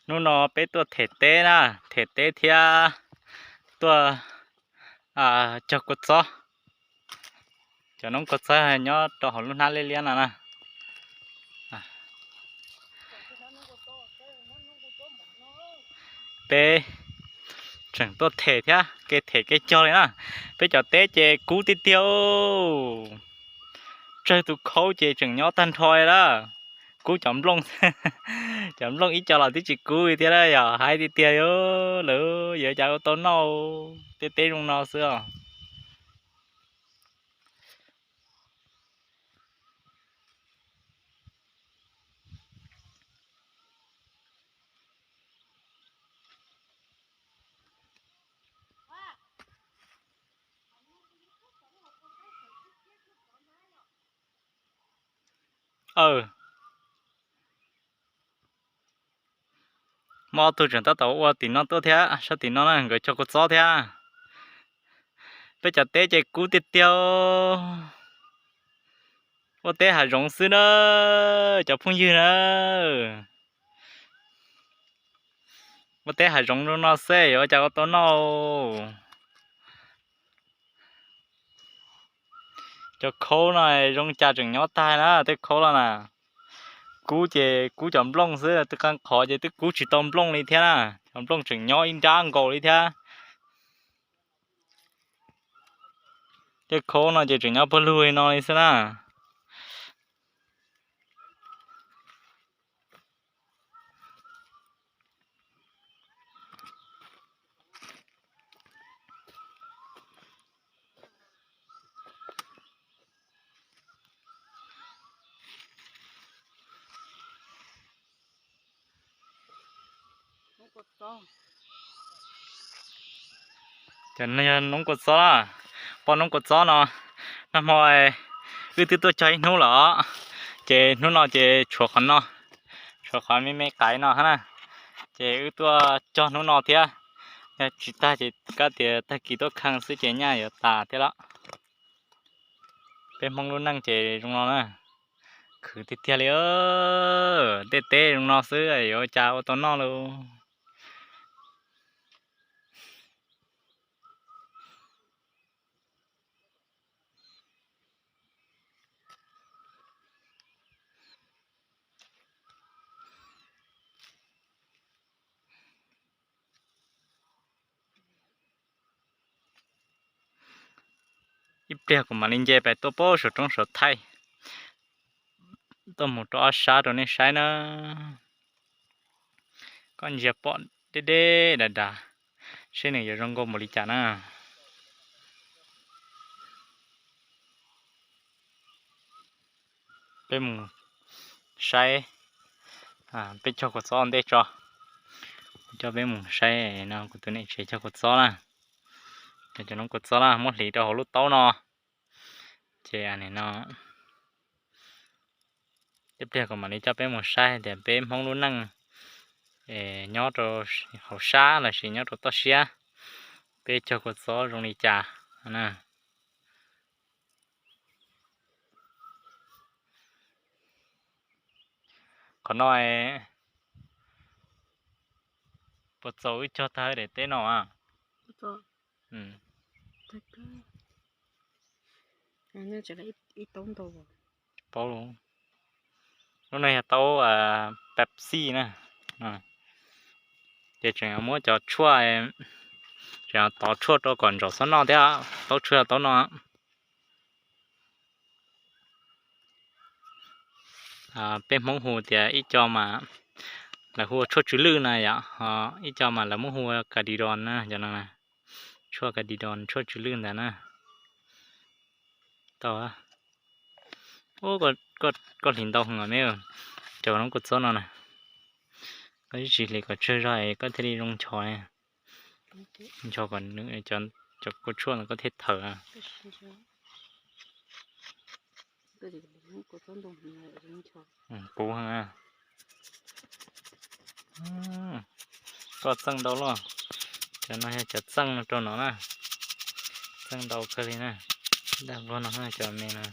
Hnub no peb tuaj them teb na, them teb thiab tuaj cog kua txob. Cov noob kua txob nyob rau hauv lub hnab liab liab no na. Peb tseem tuaj them thiab, kev them kev cog li na. Peb cov teb ces kub tiag tiag. Tsawg tus khaub ces tseem nyob tag nrho li lawm. Kub cov nplooj, cov nplooj ib co los twb tsis kub li thiab na, yog haib tiag tiag li. Lawv yuav cas ua tau noj, tej teb zoo no xwb os. Muaj ob tug tseem tab tom ua tim no tuaj thiab, sab tim no na, nkawd cog kua txob thiab. Peb cov teb ces kub tiag tiag. Ua teb hav zoov xwb na, cov phooj ywg na. Ua teb hav zoov zoo no xwb yuav ua cas ua tau noj. Cov khaub no zoo cas tseem nyob tag na, tej khaub no na. Kub ces kub cov nplooj xwb, twb qee qhov ces twb kub tsis tau nplooj li thiab na. Cov nplooj tseem nyob ib nrab nkaus li thiab. Tej khaub no ces tseem nyob pawg lug li no li xwb na. Cov no yog noob kua txob na, poj noob kua txob no. Nag hmo wb twb tuaj cog ib hnub lawm, ces hnub no ces tshuav qhov no, tshuav qhov me me qaim no na, ces wb tuaj cog hnub no thiab. Yog tsis tag ces kab tias tag kis tuaj kheej xwb ces nyaj yuav tas thiab lawm. Peb Hmoob lub neej ces zoo no na, khwv tiag tiag li. Tej teb zoo no xwb yuav ua cas ua tau noj lauj. Ib pliag kuv mam li nce pais tuaj pab saum roob saum thaij, tuaj mus rau ob sab rau nej saib na. Koj ntsia pom deb deb dav dav, seb nws yuav zoo nkauj npaum li cas na. Peb mus saib, peb cog kua txob ua ntej tso. Kuv coj peb mus saib no kuv tus niam tsev cog kua txob na. Cov noob kua txob na muab hliv rau hauv lub taub no. Ces no, ib pliag kuv mam li coj peb mus saib tias peb Hmoob lub neej nyob rau hauv sab lossis nyob rau toj siab, peb cog kua txob zoo li cas na. Qhov no puas txaus wb cog tag daim teb no? Paub, lub no yog taub Pepsi na. Ces tseem muab cov tshuaj, tseem tov tshuaj rau kom ntsaum txhob noj thiab, taub tshuaj taub no. Peb Hmoob hu tias ib co mas lawv hu ua tshuaj tsw lwj na yom, ho ib co mas lawv muab hu ua kadidon na, cov no, tshuaj kadidon tshuaj tsw lwj ntawd na. Tau, koj hliv ntau heev os me, cov noob kua txob no na, koj ib tsam hliv kom tsawg zog es koj thiaj li zoo nchos, nchos kom cov kua tshuaj no koj thiaj thawm. Puv heev. Koj txeej ntau luaj. Cov no yog cov txeej rau no na. Txeej ntau kawg li na. Dag nquag no cov me no.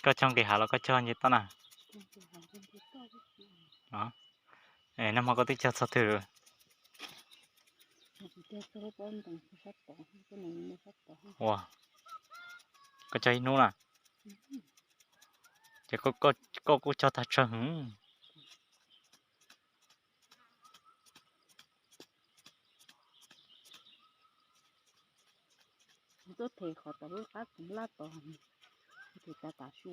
Koj cog nqis hav los koj cog nce toj na? Nag hmo koj twb cog txog twg? Ua, koj cog ib hnub na? Ces koj kuj cog tag tsawg heev. Tuaj them qhov tom lub qab txoov laj tod, them tas tas su.